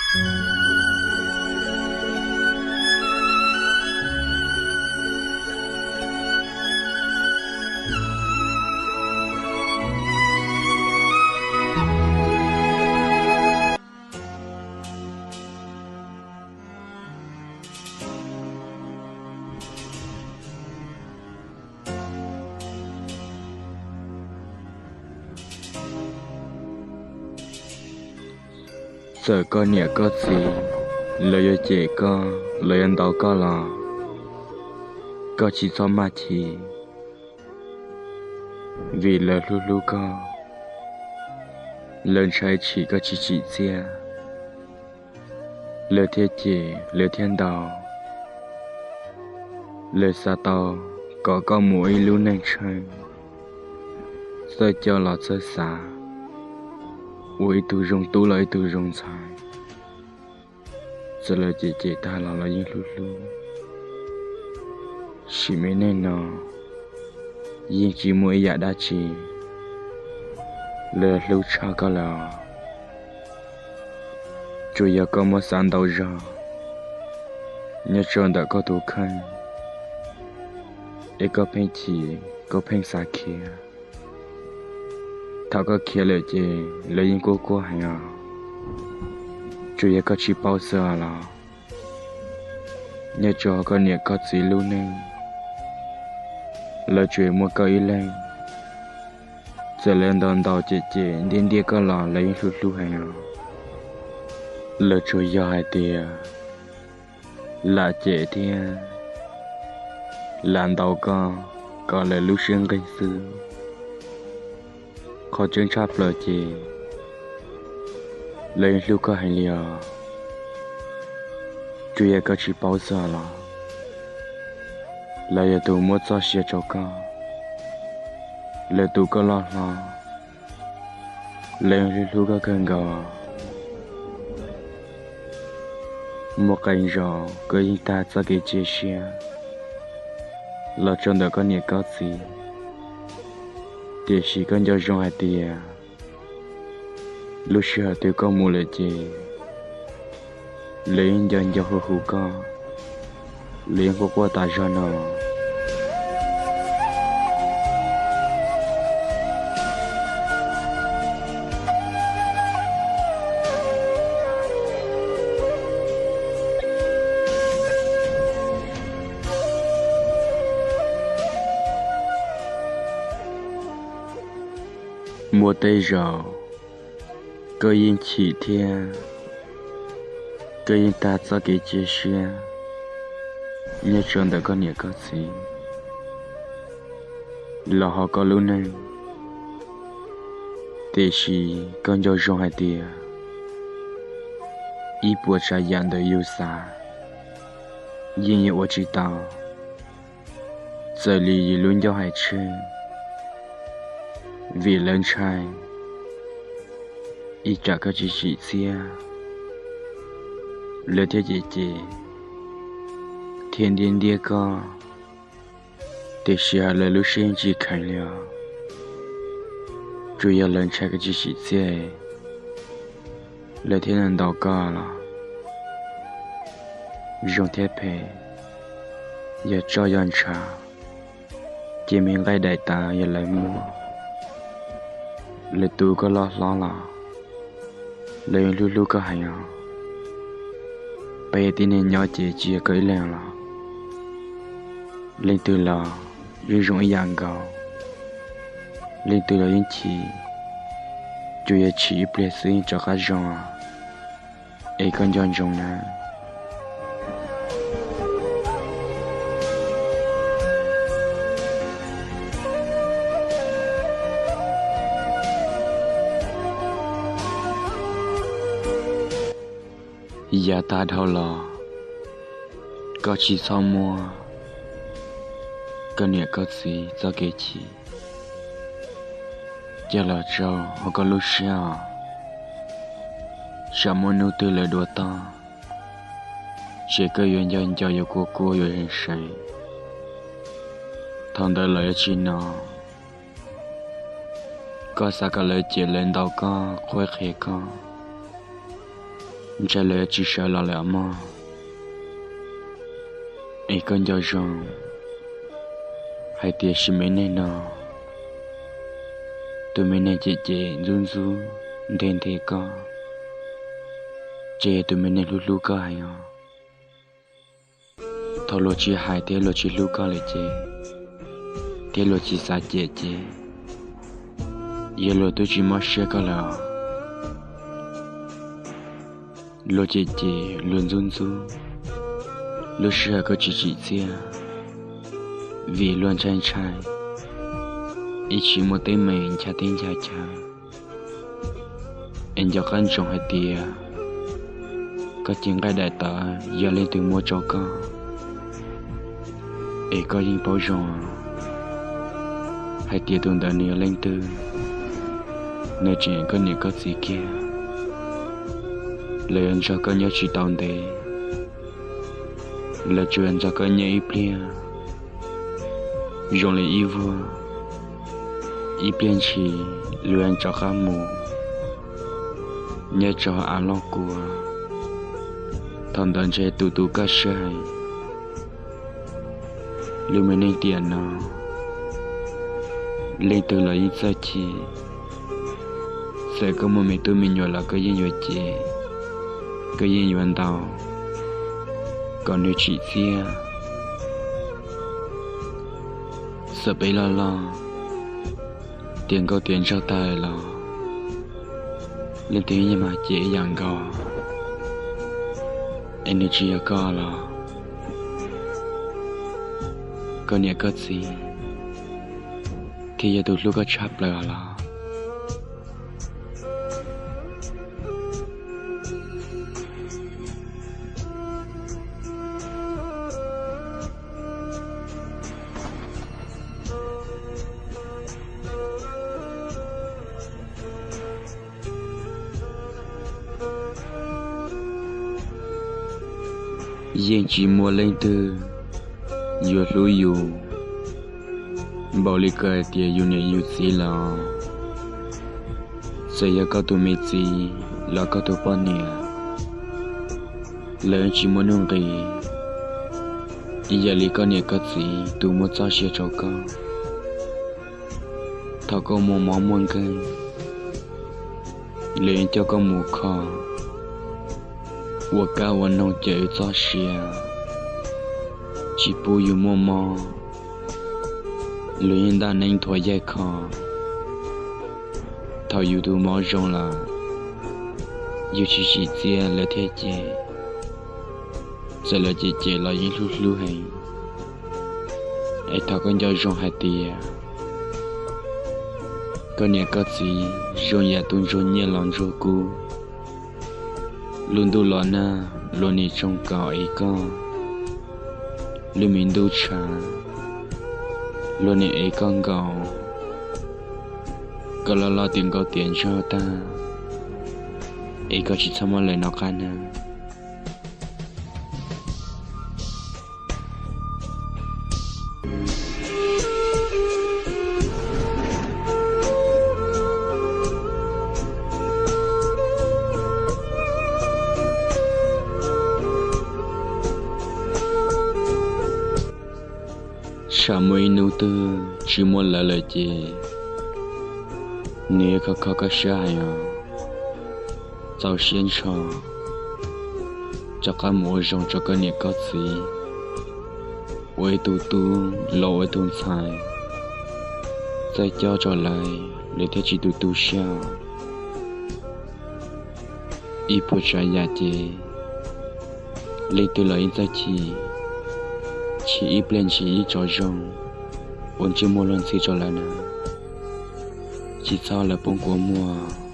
Txawm koj niam koj txiv lawv yuav cem koj, lawv yuav ntaus koj los koj tsis txhob maj chim, vim lawv hlub hlub koj, lawv ntshai tshim koj tsis tsim txiaj, lawv thiaj cem, lawv thiaj ntaus. Lawv xav tau kom koj mus ua ib lub neej tsheej, txawj coj los txawj xav, ua ib tug zoo tub los ib tug zoo ntxhais, txawm lawv cem cem tag los lawv yeej hlub hlub. Sim me neej no yeej tsis muaj ib yam dab tsi lawv hlub tshaj koj lawm. Tsuas yog koj muab xav ntau zog nyob rau ntawm koj tus kheej, es koj pheej chim, koj pheej xav khiav. Thaum koj khiav lawm ces lawv yeej quaj quaj heev os. Tsuas yog koj tsis paub xwb los, nyob rau koj niam koj txiv lub neej, lawv tsuas muaj koj ib leeg. Txawm lawv ntaus ntaus cem cem ntiab ntiab koj los lawv yeej hlub hlub heev os. Lawv tsuas yog hais tias lam cem thiab lam ntaus koj kom lawv lub siab nqig xwb. Qhov tseeb tshaj plaws ces lawv yeej hlub koj heev li os. Tsuas yog koj tsis paub xwb los, lawv yog tus muab txoj sia rau koj, lawv tu koj loj hlob, lawv yeej hlub hlub koj kawg nkaus. Muaj qee zaus koj yeej tag txoj kev cia siab los rau ntawm koj niam koj txiv, tiam sis koj nco zoo hais tias lub sij hawm twg koj mus lawm ces lawv yeej nco nco hu hu koj, lawv yeej quaj quaj tas zog no. Muaj tej zaum koj yeej chim thiab koj yeej tag txoj kev cia siab nyob rau ntawm koj niam koj txiv los hauv koj lub neej, tiam sis koj nco zoo hais tias ib puas tsav yam ntawm yus xav yeej yuav ua tsis tau. Txawm li yus lub ncauj hais tseg, vim lawv ntshai ib tsam koj tsis tsim txiaj, lawv thiaj cem cem thiab ntiab ntiab koj, tiam sis lawv lub siab yeej tsis kheev li os. Tsuas yog lawv ntshai koj tsis tsim txiaj, lawv thiaj ntaus koj los. Zoo thiab phem, yog roj yog ntshav, ces me nqaij daim tawv yog lawv muab, lawv tu koj loj hlob los lawv yeej hlub hlub koj heev os. Peb yog tib neeg nyob ces tsis yog koj ib leeg los, leej twg los yeej zoo ib yam nkaus, leej twg los yeej chim, tsuas yog chim ib pliag xwb yeej rov qab zoo os. Es koj nco ntsoov na. Yav tag dhau los, koj tsis txhob muab koj niam koj txiv txoj kev chim coj los rau hauv koj lub siab os. Tsam muaj hnub twg lawv dua toj, ces koj yuav nco nco yuav kua kua yuav zeem seev. Thaum ntawd lawv yuav tsis hnov koj xav kom lawv cem lawv ntaus koj qhuab qhia koj. Ntshe lawv yuav tsis sawv los lawm os mog. Es koj nco zoo hais tias sim me neej no tus me neeg cem cem ntxub ntxub nthe nthe koj, ces yog tus me neeg hlub hlub koj heev os. Thaum luag tsis hais thiab luag tsis hlub koj lawm ces, thiab luag tsis xav cem ces, yog luag twb tsis mob siab koj lawm os. Luag cem cem, luag ntxub ntxub, lub sij hawm koj tsis tsim txiaj, vim luag ntshai ntshai, ib tsis muaj teeb meem ncha teb ncha chaw. Es nco qab ntsoov hais tias koj cev nqaij daim tawv yog leej twg muab rau koj, es koj yeej paub zoo hais tias tus ntawd nws yog leej twg. Nws tseem koj niam koj txiv kiag, lawv yuav nrog koj nyob tsis tau ntev, lawv tsuas yuav nrog koj nyob ib pliag zoo li ib vuag, ib pliag ntshis luag yuav rov qab mus nyob rau av loj kua. Thaum ntawd ntshe tus tu koj siab heev. Lub me neej tiam no, leej twg los yeej txawj chim. Txawm koj muaj me tub me nyuam los koj yeej yuav cem, koj yeej yuav ntaus kom nws tsim txiaj. Txawm peb loj loj, tiav nkauj tiav nraug tag lawm los leej twg yeej mag cem ib yam nkaus. Es nws tsis yog koj los koj niam koj txiv thiaj yog tus hlub koj tshaj plaws los. Yeej tsis muaj leej twg yuav hlub yus npaum li koj hais tias yus niam yus txiv los, txawm yog koj tus me txiv los koj tus poj niam, lawv yeej tsis muaj nuj nqis ib yam li koj niam koj txiv tus muaj txoj sia rau koj. Thaum koj muaj mob muaj nkeeg, lawv yeej coj koj mus kho, ua kab ua noog cawm txoj sia, tsis pub yus muaj mob, lawv yeej ntaj neeb nthuav yaig kho. Thaum yus tus mob zoo lawm, yus tsis tsim txiaj lawv thiaj cem, txawm lawv cem cem los yeej hlub hlub heev. Es thov koj nco zoo hais tias koj niam koj txiv zoo yam tus ntsuag nyiaj los ntsuag kub. Lub ntuj los nag luag nim tsoo kaum ev koj, lub me ntuj tshav luag nim ev koj nkaus. Koj loj loj tiav nkauj tiav nraug tag, es koj tsis txhob muab lawv nov qab nawb. Tsam muaj ib hnub twg tsis muaj lawv lawm ces nws yuav kho kho koj siab heev os. Txaus siab ntsho, rov qab mus ua zoo rau koj niam koj txiv, ua ib tug tub los ua ib tug ntxhais, txawj cob rau lawv, lawv thiaj tsis tu tu siab. Ib puas tsav yam ces leej twg los yeej txawj chim, chim ib pliag ntshis ib tso zoo, ua ntsej muag luag ntxhi rau lawv na, tsis txhob lawv poob kua muag.